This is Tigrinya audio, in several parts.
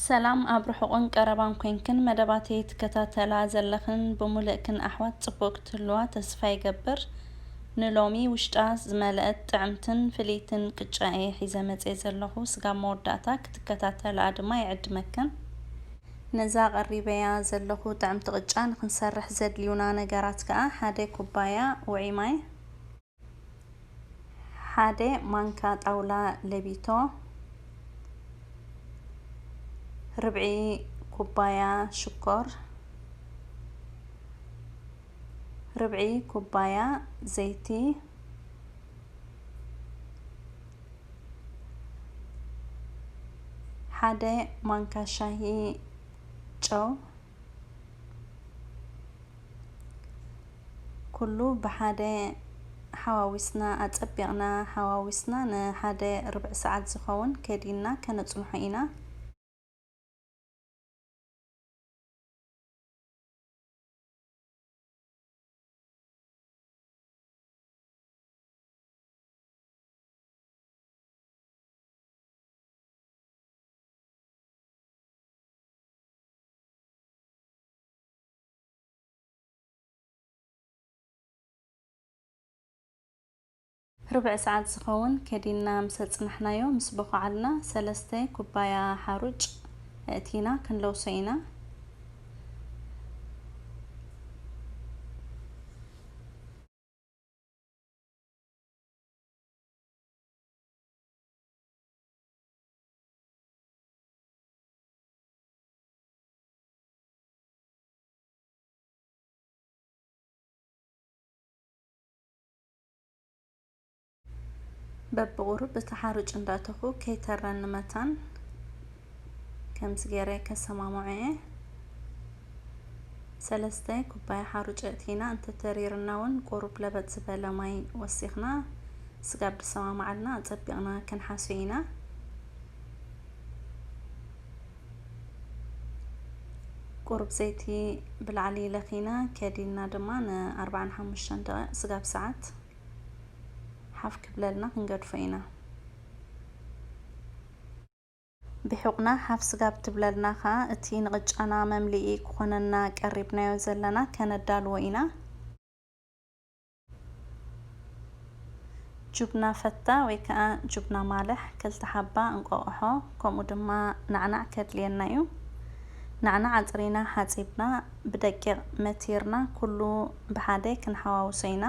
ሰላም ኣብ ርሑቕን ቀረባን ኮንክን መደባተይ ትከታተላ ዘለኽን ብምልእክን ኣሕዋት ጽቡቕ ክትህልዋ ተስፋ ይገብር። ንሎሚ ውሽጣ ዝመልአት ጥዕምትን ፍልይትን ቅጫ እየ ሒዘ መጽየ ዘለኹ። ስጋብ መወዳእታ ክትከታተላ ድማ ይዕድመክን። ነዛ ቀሪበያ ዘለኹ ጥዕምቲ ቅጫ ንክንሰርሕ ዘድልዩና ነገራት ከኣ ሓደ ኩባያ ውዑይ ማይ፣ ሓደ ማንካ ጣውላ ለቢቶ፣ ርብዒ ኩባያ ሽኮር፣ ርብዒ ኩባያ ዘይቲ፣ ሓደ ማንካ ሻሂ ጨው፣ ኩሉ ብሓደ ሓዋዊስና፣ ኣጸቢቕና ሓዋዊስና ንሓደ ርብዒ ሰዓት ዝኸውን ከዲንና ከነጽንሖ ኢና። ርብዒ ሰዓት ዝኸውን ከዲንና ምስ ኣጽናሕናዮ፣ ምስ በኹዓልና፣ ሰለስተ ኩባያ ሓሩጭ ኣእቲና ክንለውሶ ኢና። በብቑሩብ እቲ ሓሩጭ እንዳእተኹ ከይተረኒ መታን ከምዚ ገይረ ከሰማምዖ እየ። ሰለስተ ኩባያ ሓሩጭ ኣእቲና፣ እንተተሪርና እውን ቁሩብ ለበጥ ዝበለ ማይ ወሲኽና፣ ስጋብ ዝሰማምዓልና ኣጸቢቕና ክንሓስዮ ኢና። ቁሩብ ዘይቲ ብላዕሊ ለኺና፣ ከዲንና ድማ ንኣርባዓን ሓሙሽተን ደቂቕ ስጋብ ሰዓት ሓፍ ክብለልና ክንገድፎ ኢና። ብሑቕና ሓፍ ስጋብ ትብለልና ኸኣ፣ እቲ ንቕጫና መምልኢ ክኾነና ቀሪብናዮ ዘለና ከነዳልዎ ኢና። ጁብና ፈታ ወይ ከኣ ጁብና ማልሕ ክልተ ሓባ፣ እንቋቑሖ፣ ከምኡ ድማ ናዕናዕ ከድልየና እዩ። ናዕናዕ ኣጽሪና ሓጺብና ብደቂቕ መቲርና ኩሉ ብሓደ ክንሓዋውሶ ኢና።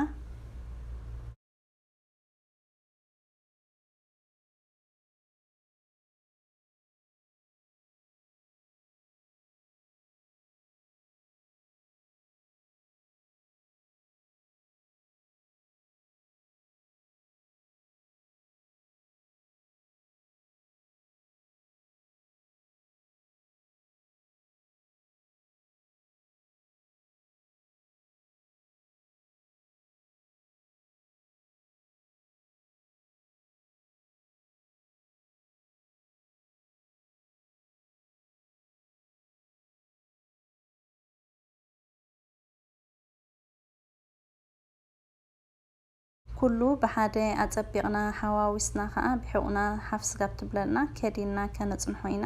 ኩሉ ብሓደ ኣጸቢቕና ሓዋዊስና ኸኣ ብሑቕና ሓፍ ስጋብ ትብለልና ከዲንና ከነጽንሖ ኢና።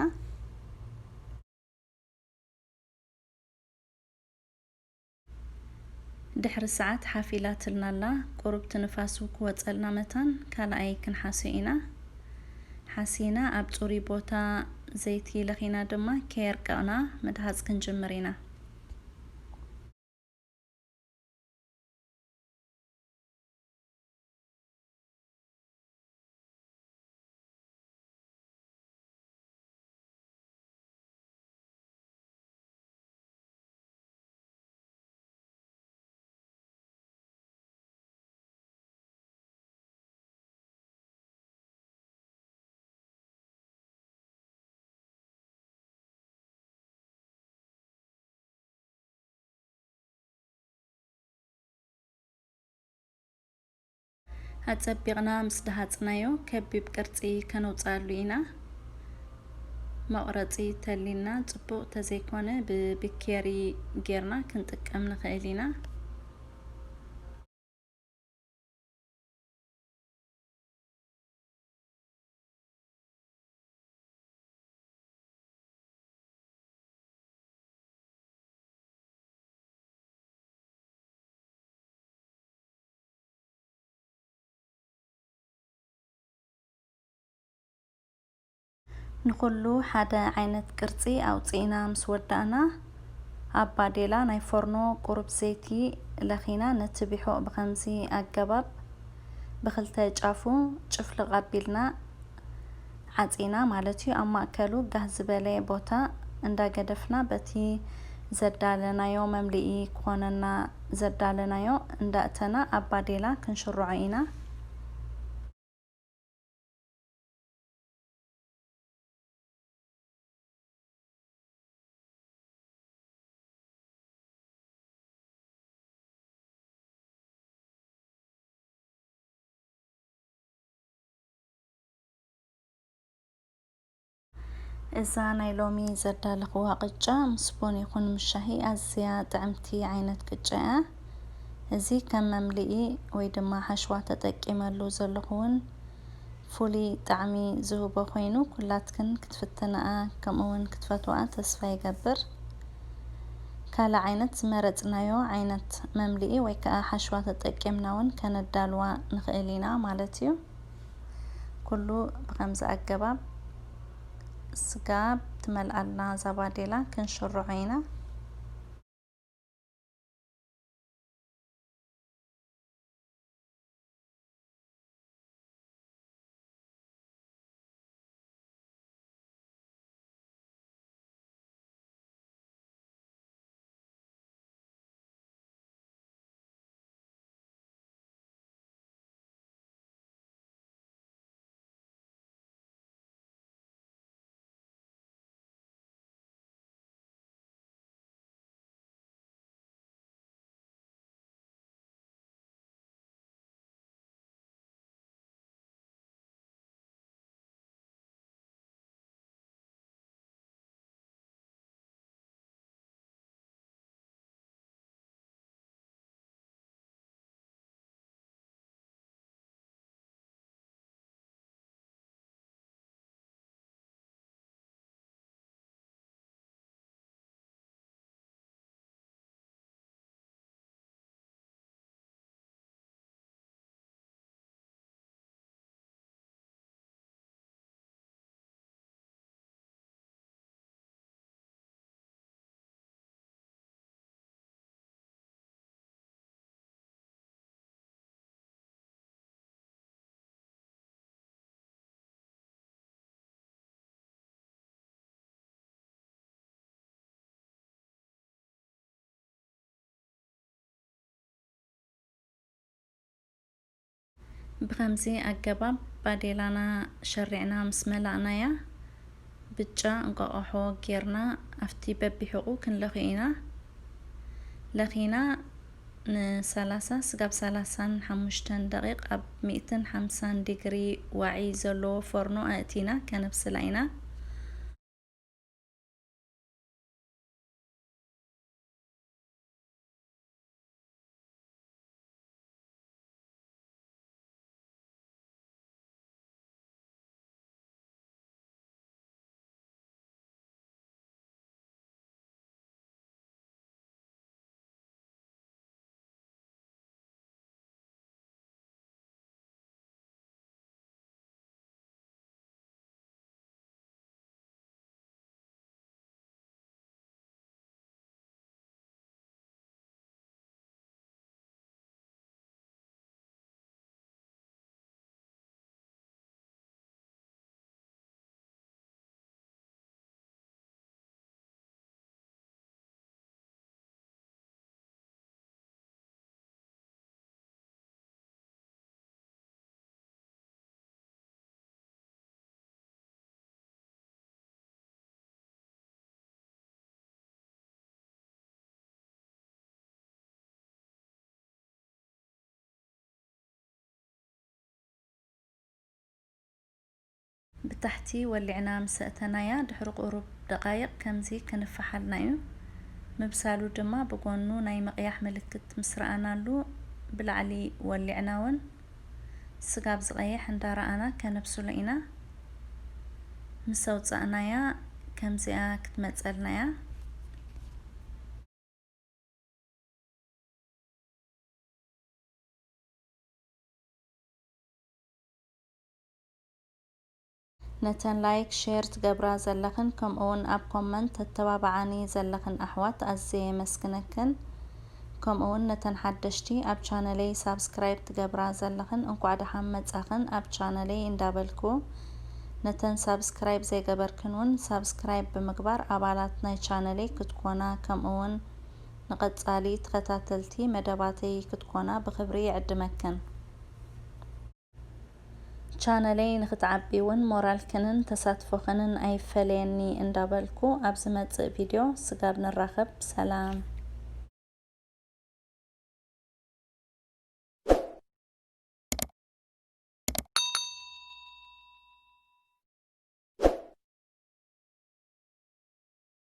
ድሕሪ ሰዓት ሓፍ ኢላትልና ኣላ። ቁሩብ ትንፋሱ ክወጸልና መታን ካልኣይ ክንሓስዮ ኢና። ሓሲና ኣብ ጽሩይ ቦታ ዘይቲ ለኺና ድማ ከየርቀቕና ምድሃጽ ክንጅምር ኢና። ኣጸቢቕና ምስ ደሃጽናዮ ከቢብ ቅርጺ ከነውጽኣሉ ኢና። መቑረጺ ተሊና ጽቡቕ ተዘይኮነ ብብኬሪ ጌርና ክንጥቀም ንኽእል ኢና። ንኹሉ ሓደ ዓይነት ቅርጺ ኣውጺእና ምስ ወዳእና፣ ኣብ ባዴላ ናይ ፎርኖ ቁሩብ ዘይቲ ለኺና፣ ነቲ ቢሖቕ ብኸምዚ ኣገባብ ብኽልተ ጫፉ ጭፍልቕ ኣቢልና ዓጺና ማለት እዩ። ኣብ ማእከሉ ጋህ ዝበለ ቦታ እንዳገደፍና፣ በቲ ዘዳለናዮ መምልኢ ክኾነና ዘዳለናዮ እንዳእተና ኣብ ባዴላ ክንሽርዖ ኢና። እዛ ናይ ሎሚ ዘዳለኽዋ ቅጫ ምስ ቡን ይኹን ምስ ሻሂ ኣዝያ ጥዕምቲ ዓይነት ቅጫ እያ። እዚ ከም መምልኢ ወይ ድማ ሓሽዋ ተጠቂመሉ ዘለኹ እውን ፍሉይ ጣዕሚ ዝህቦ ኮይኑ፣ ኩላትክን ክትፍትንኣ ከምኡ እውን ክትፈትዋ ተስፋ ይገብር። ካልእ ዓይነት ዝመረጽናዮ ዓይነት መምልኢ ወይ ከዓ ሓሽዋ ተጠቂምና እውን ከነዳልዋ ንኽእል ኢና ማለት እዩ። ኩሉ ብኸምዚ ኣገባብ ስጋ ትመልኣልና እዛ ባዴላ ክንሽርዖ ኢና። ብኸምዚ ኣገባብ ባዴላና ሸሪዕና ምስ መላእናያ፣ ብጫ እንቋቑሖ ጌርና ኣብቲ በቢሑቑ ክንለኽዮ ኢና። ለኺና ንሰላሳ ስጋብ ሰላሳን ሓሙሽተን ደቂቕ ኣብ ሚእትን ሓምሳን ዲግሪ ዋዒ ዘለዎ ፎርኖ ኣእቲና ከነብስላ ኢና። ብታሕቲ ወሊዕና ምስ ኣእተናያ ድሕሪ ቁሩብ ደቓይቕ ከምዚ ክንፈሓልና እዩ። ምብሳሉ ድማ ብጎኑ ናይ ምቕያሕ ምልክት ምስ ረኣናሉ ብላዕሊ ወሊዕና እውን ስጋብ ዝቐይሕ እንዳረኣና ከነብስሎ ኢና። ምስ ኣውጻእናያ ከምዚኣ ክትመጸልና እያ። ነተን ላይክ ሼር ትገብራ ዘለኽን ከምኡውን ኣብ ኮመንት ተተባብዓኒ ዘለኽን ኣሕዋት ኣዝየ የመስግነክን። ከምኡውን ነተን ሓደሽቲ ኣብ ቻነለይ ሳብስክራይብ ትገብራ ዘለኽን እንኳዕ ደሓን መጻኽን ኣብ ቻነለይ እንዳበልኩ፣ ነተን ሳብስክራይብ ዘይገበርክን እውን ሳብስክራይብ ብምግባር ኣባላት ናይ ቻነለይ ክትኮና ከምኡውን ንቐጻሊ ተኸታተልቲ መደባተይ ክትኮና ብኽብሪ ይዕድመክን። ቻነለይ ንክትዓቢ እውን ሞራልክንን ተሳትፎኽንን ኣይፈለየኒ እንዳበልኩ፣ ኣብ ዝመጽእ ቪድዮ ስጋብ ንራኸብ ሰላም።